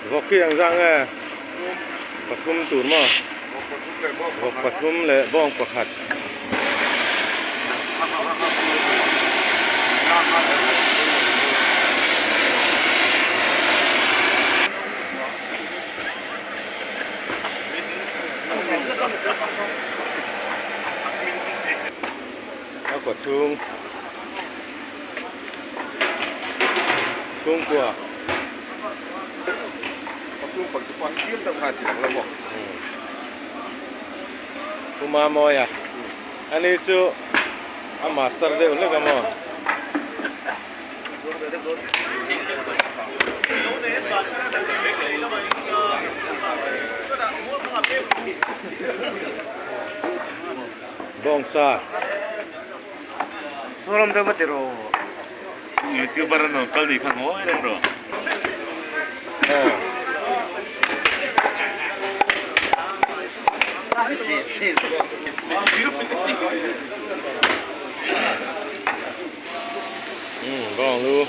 Vawk hi engzah nge pathum tur maw? Vawk pathum leh bawng pakhat. A kaw chhung chhungkua Puma Mawia ani chu a master deuh hlek a maw. Bawngsa. Saw lam deuh va ti rawh. Youtuber an rawn kal nih kha ngawi reng rawh. Aw. Umm bawng lu.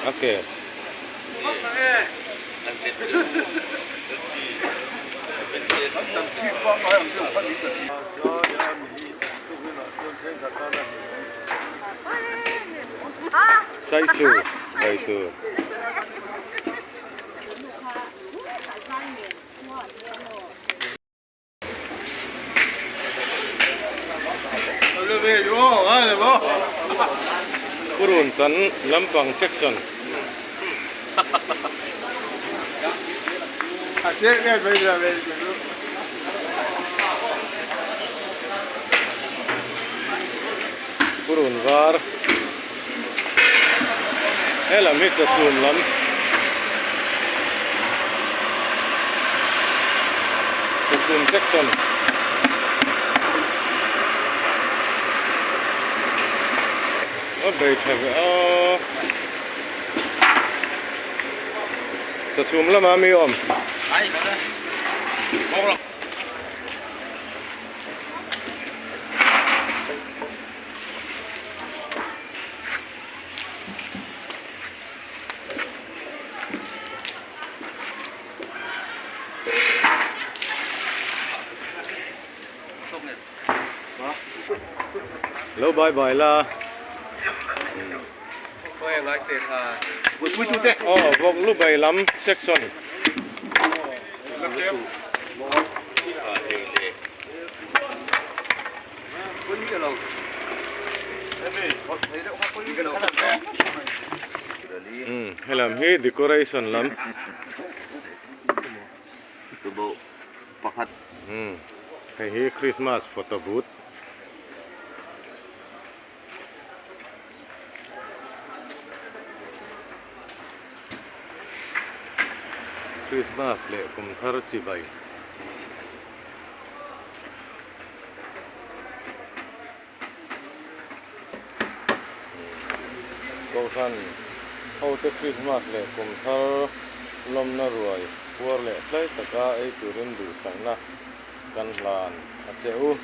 Okay. Saisu bai tur. Purun chan lampang section. Purun var. He lam hi chawchhum lam. Chawchhum section. A bei tha ve a. Chawchhum lamah mi awm. Lo bye bye la. Aw vawk lu bai lam section. Umm helam hi decoration lam umm hei hi Christmas photo booth. Christmas leh kum thar chibai. Kohhran hote Krismas leh kum thar lawmna ruai puar leh tlai taka ei turin duhsakna kan hlan a che u.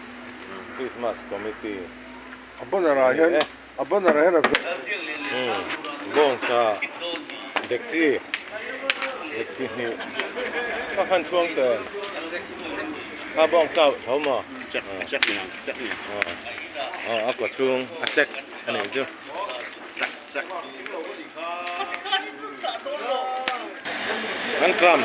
Krismas Committee A banner ah hian a banner ah hian a Bawngsa dekchi dekchi hnih kha khan chhuang tel kha bawngsa tho maw aw a kaw chhung a check a nih chu an tram.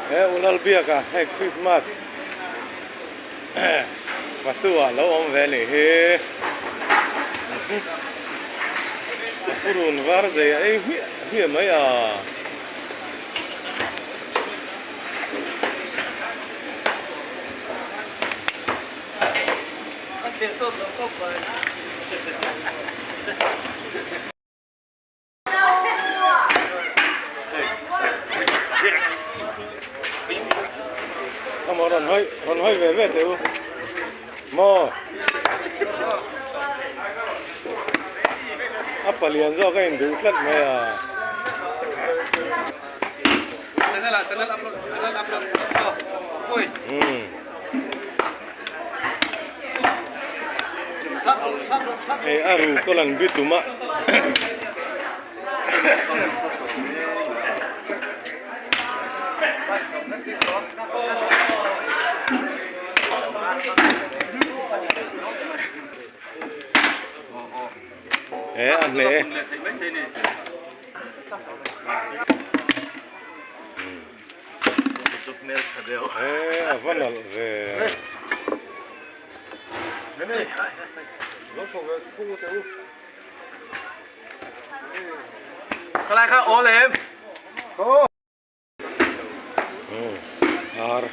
He unal biak a hei Christmas fatu ah lo awm ve nih hi a purun var zei a ei hmiah hmiah mai a. Emaw rawn hawi rawn hawi ve ve teh u maw a palian zawk a induh tlat mai a. Hei a ru kawl an bi tum a. He a hle. He a va nalh ve. Ar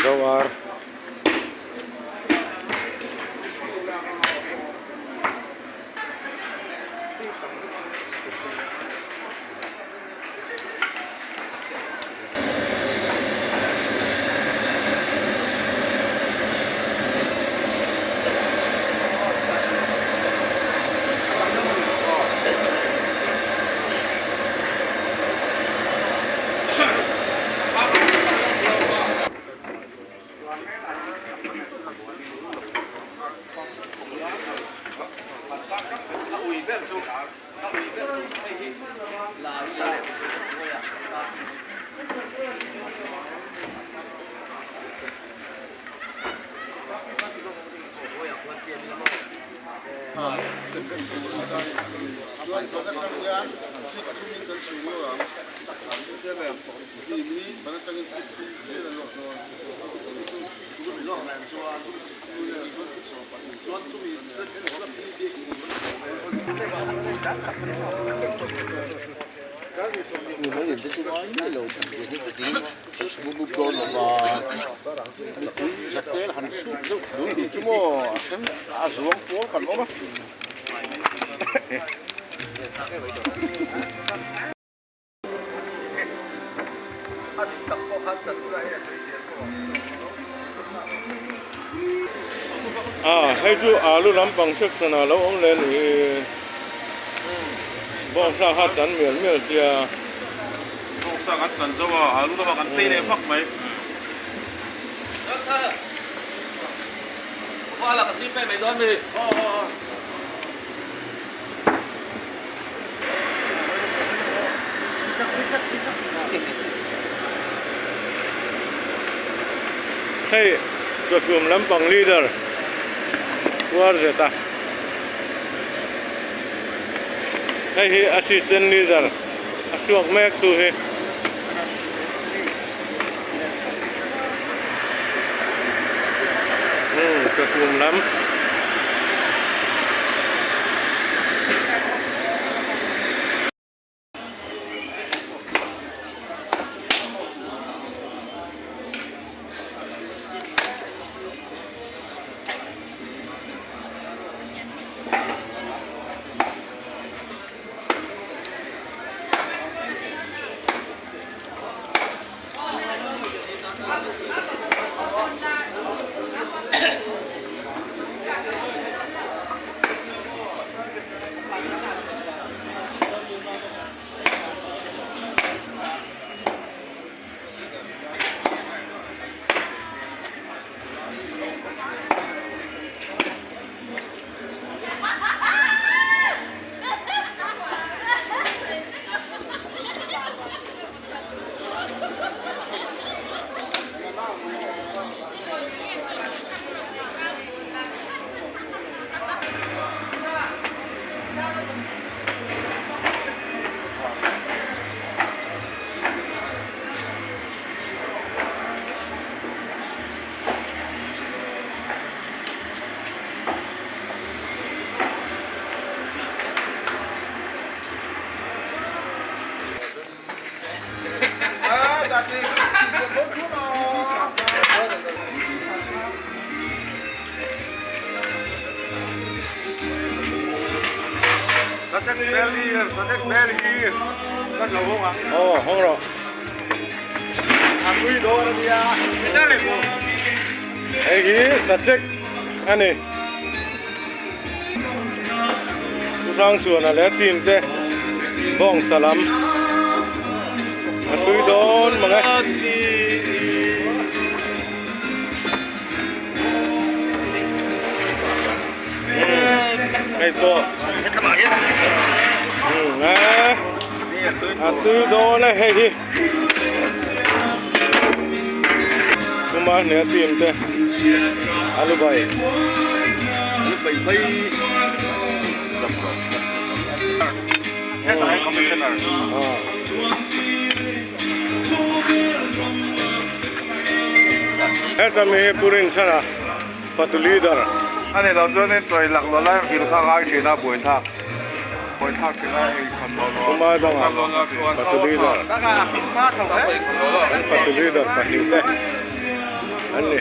zo ar. A hei chu alu lampang section ah lo awm leh a ni hi bawngsa kha chan mial mial sia. Bawngsa kan chan zo a alu lamah kan phei leh vak mai. Hei chawchhum lampang leader puar zet a hei hi assistant leader a suak mek tu hi. Chawchhum lam. Aw hawng rawh. Hei hi sachek a ni. Hrangchuana leh a team te bawngsa lam a tui dawn mang e. Hei pawh a tui dawn e hei hi. Kumar hneh a team te alu bai. Heta mi hi Pu Rinchhana fatu leader. A ni lo chuanin chawi lak lo lai vil kha ngai thin a buaithlak buaithlak thin a ei khawn lo lo. Kumar danga fatu leader an fatu leader pahnihte an ni.